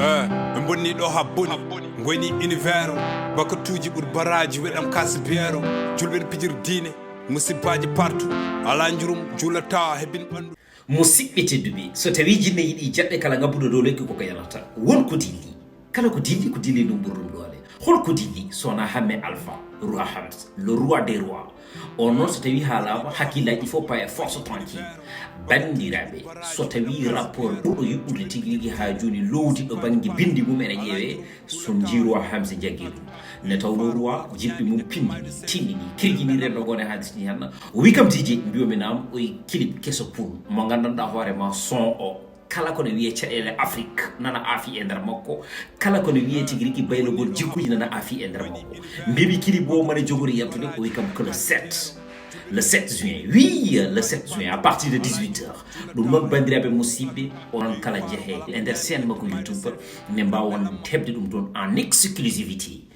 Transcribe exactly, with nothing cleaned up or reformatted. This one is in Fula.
Eh, ɓe bonni ɗo ha boni. Ngoyni univers o. Bakatuji ɓur baraji weɗam kasi biyero. Julɓe no pijir diine. Musibaji partout. Ala njurum julata hebbin ɓandu. Musiɓɓe tedduɓe, so tawi jinne yiɗi jaɓɓe kala ngabbuɗo dow lekki koko yanata. Won ko dilli. Kala ko dilli ko dilli ɗum ɓurɗum doole. Hol ko dilli sona hamme alpha, roi hams, le roi des rois? On noon so tawi haalama hakkillaji fof paye force tranquille. Bandiraɓe, so tawi rapport ɓurɗo yuɓɓude tigi rigi ha joni lowdi ɗo banggue bindi mum ene ƴeewe, so jii roi hamse jaggi ɗum. Ne tawno roi jilɓe mum pindi tindini kirjini rendo gone ha disni hanna. O wi kam dj mbiyomi nam oye clip keso poul mo gandanɗa hoorema son o kala kono wiye caɗele afrique nana afi e nder makko. Kala kono wiye tigi rigi baylogol jikkuji nana afi e nder makko. Mbiimi clip o mane jogori yaltude o wi kam ko le sept, le sept juin, oui, le sept juin à partir de dix-huit heures. Ɗum noon bandiraɓe musiɓɓe, onon kala jeehe e nder chaîne makko youtube, ne mbawon heɓde ɗum toon en exclusivité.